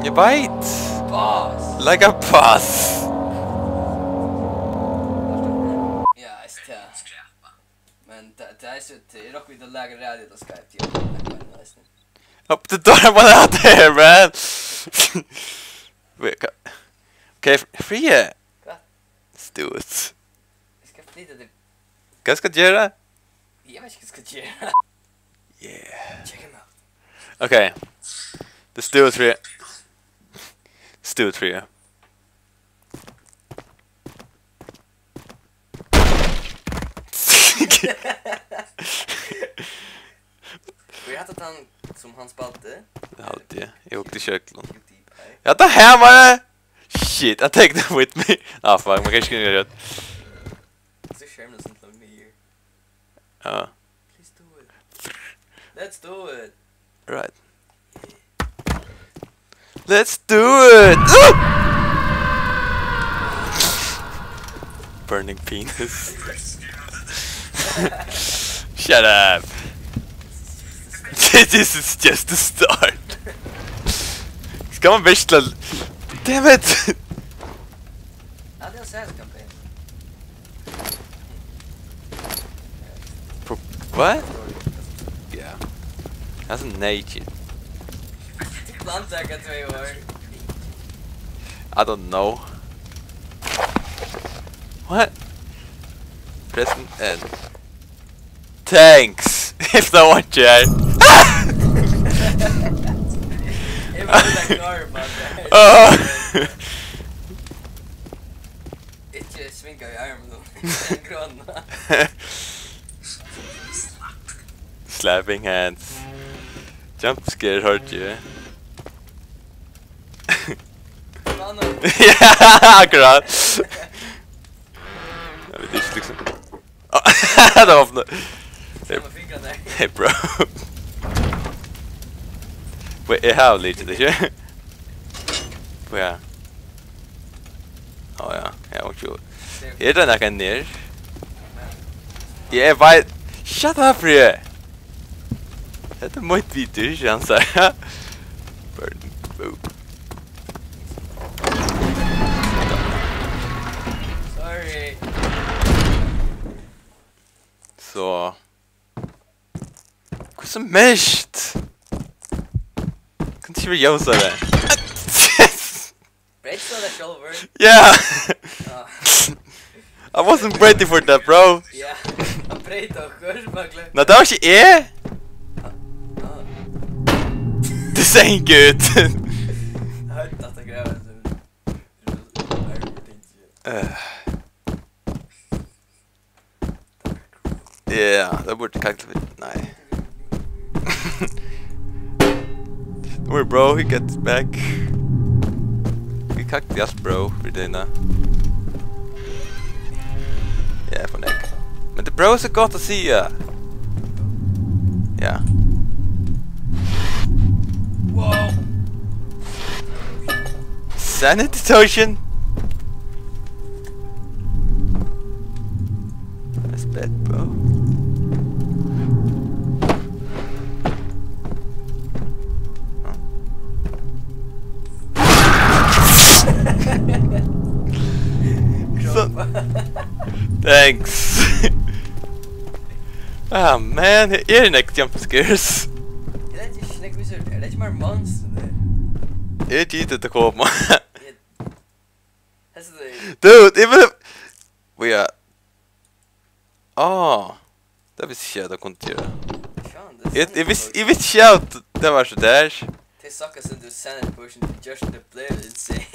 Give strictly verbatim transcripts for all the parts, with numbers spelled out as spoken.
Eg veit. Boss. Like a boss. Ja, eg skal. Men tað, tað er so, tað er nokk við at laga radio, tað skal eg til. Upp til døra, bara at det her, man. Wait, hva? Okay, frie. Hvat? Stuart. Eg skal flyta til. Hvat skal gera? Eg veit ikki, hvat eg skal gera. Yeah. Check him out. Okay. Let's do it, frie. Let's do it, frie. Hví hatta tann sum hann spældi? Tað haldi eg. Eg hugdi í sjógvin. Ja, tað her var tað! Shit, I take them with me. Ah, fuck, man kann ikki gera tað. So skermin er sånn til meg. Ja. Please do it. Let's do it. Right. Let's do it! Ah! Burning penis. Shut up. This is just the start. Skal man virkelig... Damn it! Ja, det er seriøst campaign. Pro-, what? Yeah. That's a naked. Landtaka tvey ár. I don't know. What? Press N. Thanks. If no one care. Eg var líka klárur uppá tað. Åh. Ikki svinga við arminum. Ein króna. Slapping hands. Jump scare, hoyrdi eg. Hvat nú? Ja, akkurát. Eg veit ikki, liksom. Tað var fyri... Sama fingrarnar. Hey, bro. Wait, eg havi lítið, ikki? Hvar? Á, ja, ja, ok. Er tað nakar nær? Ja, eg veit. Shut up, Rie! Hetta er mítt video, ikki hansara. Burn. Boom. Sorry. So. Hvussu myrkt? Kann ikki vera ljósari. Breyt so tað sjálvur? Ja! Ah. I wasn't ready for that, bro. Ja, hann breyt okkum, sum hann gloymdi. Nei, tað var ikki eg. Ah, ah. This ain't good. Hann høvdi átt at grava seg. Eh. Ja, tað burdi kallað við, nei. Don't worry, bro, he gets back. Vit kakti alt, bro, fyri tína. Ja, for nekk. Men tað, bro, er so gott at siga. Ja. Wow. Sanity potion. That's bad, bro. Huh? So, thanks. Ah, man, her eru nógv jump scares. Er tað ikki nógv vísur? Er tað ikki meira monster her? Eg giti tað koma. Eg, hesa er... Dude, eg vil... Bíða. Á, tað visti eg ikki at tað kundi gera. Sjá, tað er... Eg, eg visti, eg visti ikki at tað var so der. Tey sakka seg til sanity potion, tey gjørt tað blivur insane.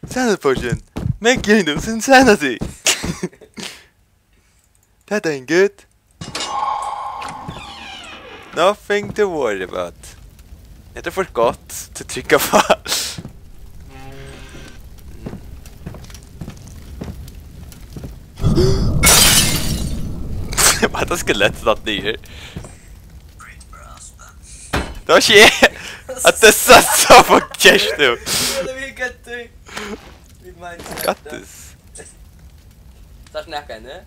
Sanity potion. Make you lose insanity. That ain't good. Nothing to worry about. Hetta er for gott til trygga fall. Var tað skelett datt niður? Tað var ikki eg! At tað sá so fucking kjært út. Got this. Tað snakka henni.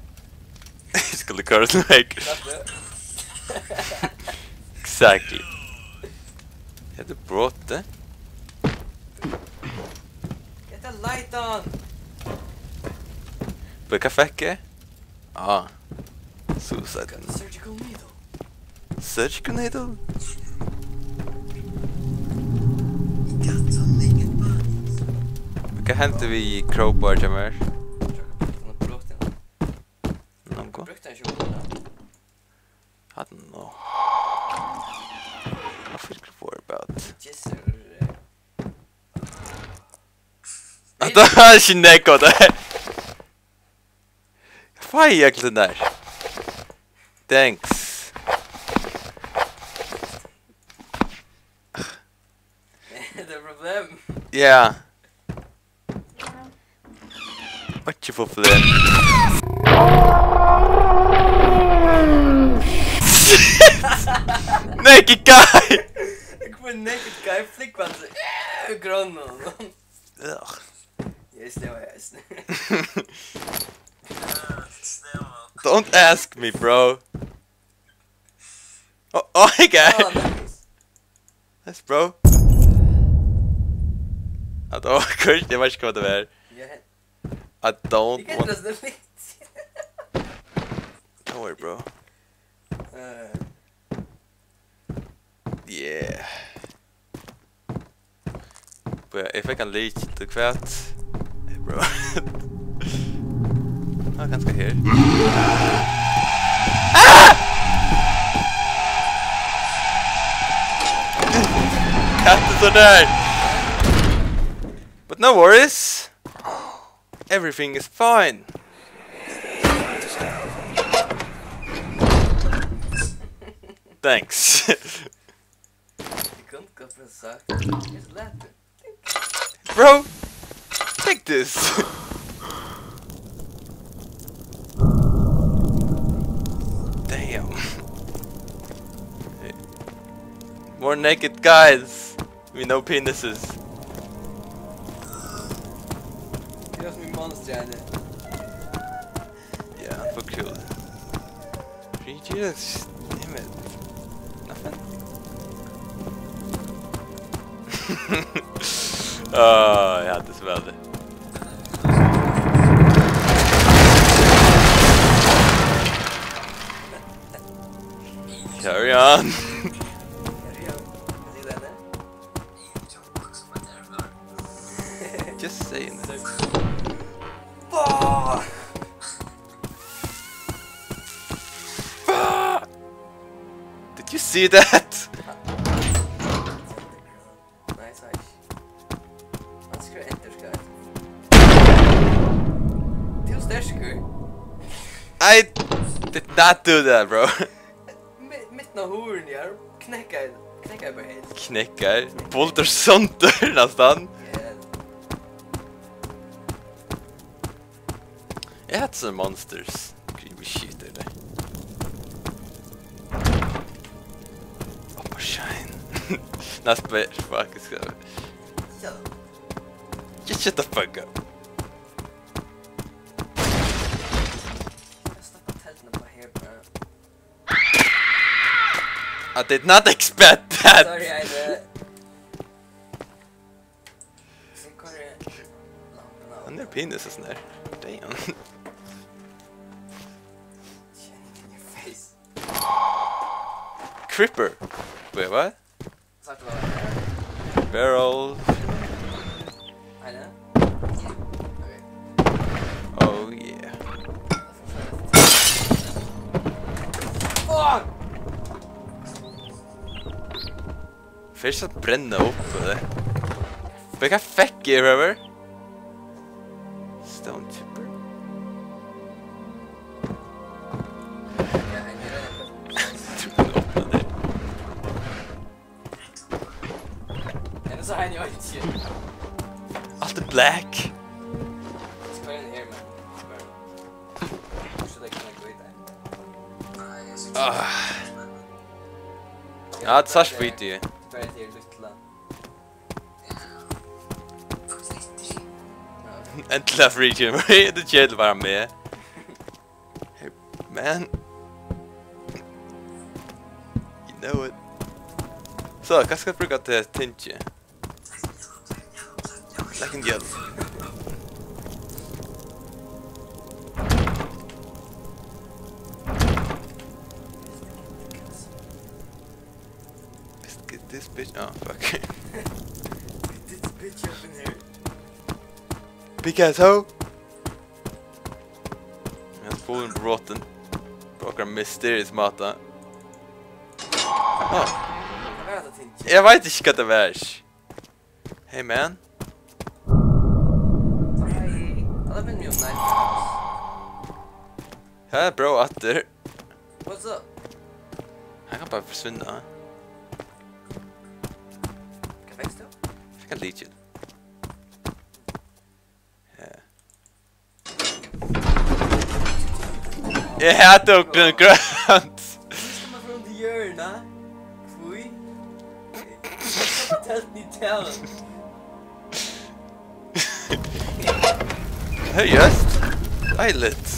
Skal du koyra til meg? Exactly. Hetta er brotið. Light on. But hvat fekk eg? Ah. Suicide. Got the surgical needle. Surgical needle? Got some naked bodies. Hvat hendi við crowbar hjá mær? Longu. Brúkti hann ikki. I don't know. I feel good about. Jesse, at tað er ikki nakað, tað. Fái eg til tær. Thanks. Er tað problem? Ja. Einki problem. Naked guy! Eg kom naked guy flúgvandi. Grónum. Ugh. Eg slæ, eg slæ. Don't ask me, bro. Oh, oh, okay. Oh, nice. Nice, bro. At, oh, kurt, eg veit ikki hvat tað er. Ja. I don't. Eg kann want just delete. Don't worry, bro. Eh. Yeah. Bíða, eg fekk ein lykil til hvat? Hey, bro. Ah, kanska her. Ah! Hvat er so der? But no worries. Everything is fine. Thanks. Eg kundi gott verið sagt. Eg lati. Bro, take this. Damn. More naked guys with no penises. Eg havi so mykið monster her inni. Yeah, for cool. Three G X, damn it. Nothing. Ah, yeah, this valley. Carry on. Carry on. Just saying. Fuck! Fuck! Did you see that? Nei, eg sá ikki. Hann skrivar enter, skrivar enter. Tú ert sterkur. I did not do that, bro. Mi-, midten av hurðini, ja. Knekkaði, knekkaði bara heilt. Knekkaði? Bultar sundur, næstan. Yeah. Eg hati so monsters. Creepy shit, er tað. Up a shine. Næst ber, fuck, eg skal. Ja. Just shut the fuck up. Eg skal stoppa telduna upp á her, bara. I did not expect that. Sorry, I did. Hann er penis og sånn der. Damn. Creeper. Wait, what? Barrel. Oh yeah. Fuck! Fyrst at brenna upp, eller? Men hvat fekk eg, Trevor? Stone chipper? Tú kann opna det. Enda so har eg einki. Alt er black. Hvør er her, men? Hvør? So tað kann eg gå í tað. Ah. Ja, tað er svart video. Bara til lítla. Endiliga free game. Tað er keðiligt bara meg. Hey, man. You know it. So, hvat skal eg brúka til tingið? Black and yellow. This bitch, oh, fuck. This bitch up in here. Big ass hoe. Hann er full brotin. På okkara mysterious máta. Ah. Hvat er hetta ting? Eg veit ikki hvat tað var. Hey man. Hey. Ja, tað minnir meg um Nightmares. Her er bro aftur. What's up? Hann kann bara forsvinna. Hvat fekst tú? Fekk ein lykil. Ja. Eg hati okkum grønt. Hví skal man fara undir jørðina? Hví? Fortell meg tað. Hey, just. Deiligt.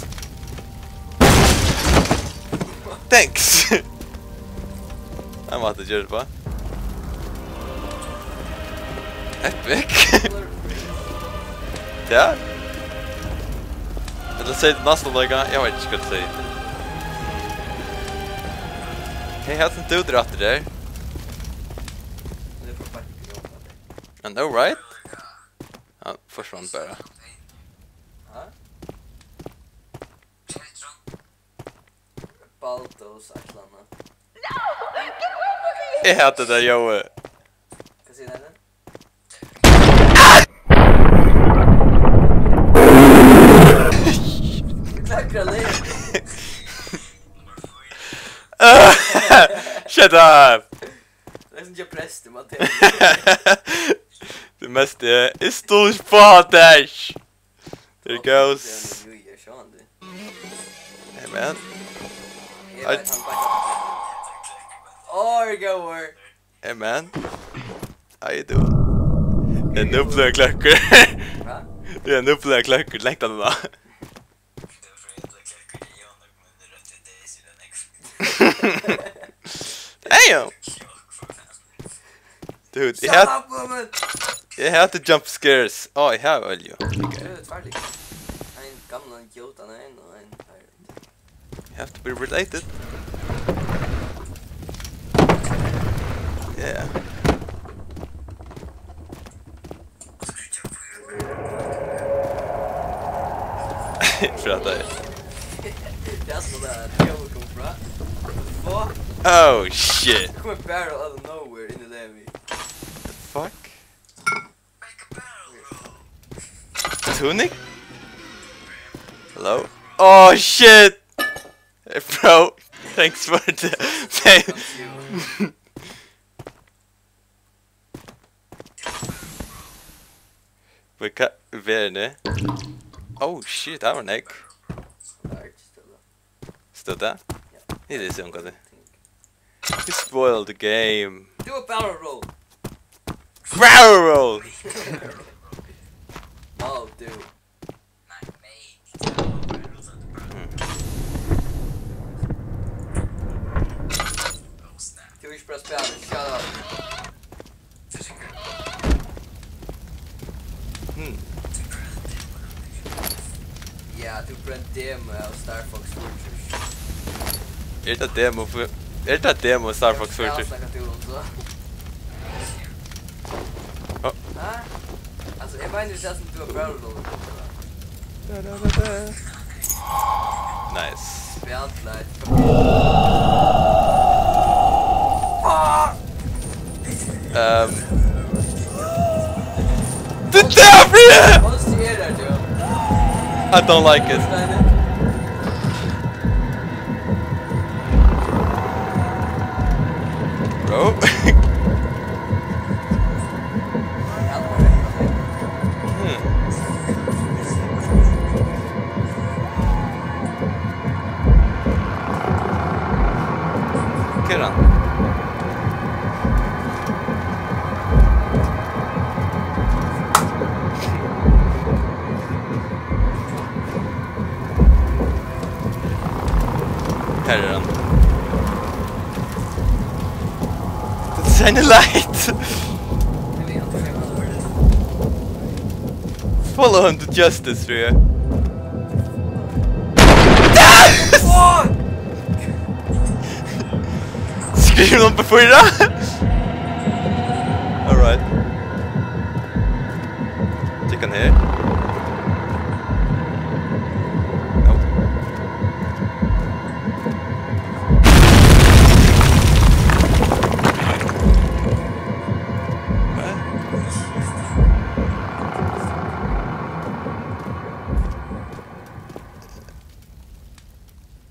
Thanks. Eg mátti gera tað bara. Epic. Ja. Ella segði tú næstan líka? Eg veit ikki hvat tú segði. Hey, hasin dude er aftur har. I know, right? Hann forsvann bara. Ha? Baldos eitt ella annað. Eg hati tað, Jói. Hvat sigur hann? Klakra leið. Shut up! Tað er sum hjá presti, man tekur. Tað mesta er, eg stóð upp á dash. There goes. Jú, eg sá hann, tú. Hey, man. Eg veit, hann bakkar. Or go work. Hey, man. How you doing? Eg er nú blivin kløkkur. Hva? Eg er nú blivin kløkkur, langt aftaná. Damn! Dude, eg Shut hat-, up, woman! Eg hati jump scares. Á, eg havi olju. Ok. Tú hevur tvær líka. Ein gamlan gjótan ein og ein pirate. You have to be related. Yeah. Fyri at tað er. Tað er sum at tað er, tað kom frá. Fuck. Oh, shit. Kom bara out of nowhere inn í lagið. The fuck? Tunic? Hello? Oh, shit! Hey, bro. Thanks for the, thank- Vit ka-, verðini. Oh shit, that var ein egg. Stóð tað? It is, unga. You spoiled the game. Do a barrel roll. Barrel roll! Oh, dude. Hmm. Tú ert bara spæla, shut up. Hmm. Ja, tú brent demo av Star Fox Fortress. Er tað demo fyri, er tað demo Star Fox Fortress? Hvat snakkar tú um so? Oh. Ha? Altso, eg meini, tað sum tú hevur brøðralóg. Da, da, da, da. Nice. Spjall, like. Fuck! Um. The devil! Hvat er tað, tú? I don't like it. Bro. Hmm. Hvar er hann? Har er hann. Shine a light! Follow him to justice, Ria. Skriv nummer fýra! Alright. Tikk hann her. Au. Hvat?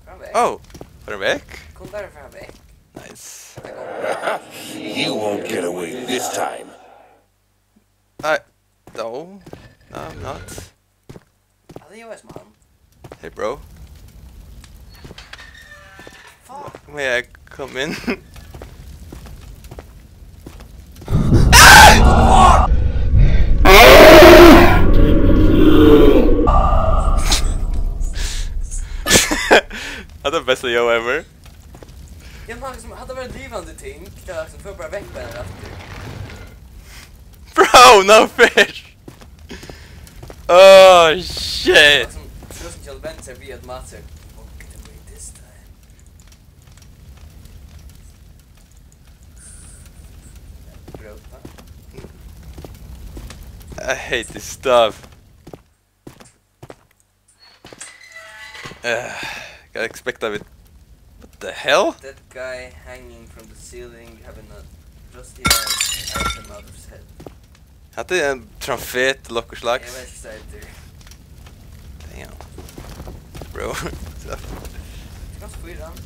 Fara vekk. Ó, fara vekk? Kom bara fara vekk. Nice. You won't get away this time. I, no, no, I'm not. I think it was mom. Hey, bro. Fuck. May I come in? Hatta er besta ljóð ever. Ja, man, liksom, hatta var livandi ting. Tað var, liksom, fór bara vekk við henni aftur. Bro, no fair. Oh, shit. Tað var sum, tað var sum John Benson við at Mats er, "Won't get away this time." Bro, hva? I hate this stuff. Uh, got expect of it. What the hell? That guy hanging from the ceiling, having a rusty iron item out of his head. Hatta er ein trompet, okkurt slags. Eg veit ikki, hvat tað eitur. Damn. Bro. So. Tú kanst fýra hann.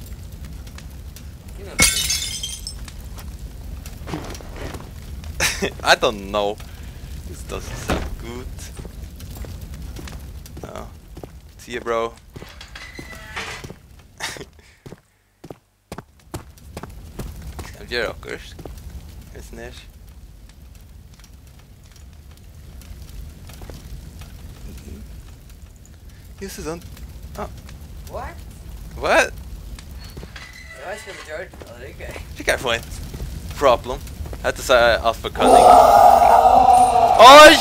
Gív mær eitt sindur. I don't know. This doesn't sound good. No. See you, bro. Skal vit gera okkurt? Hesin her. This is on. Oh. What? What? Eg veit ikki hvat eg gjørdi, men tað riggaði. Riggaði fínt. Problem. Hetta er alt for cunning. Oj!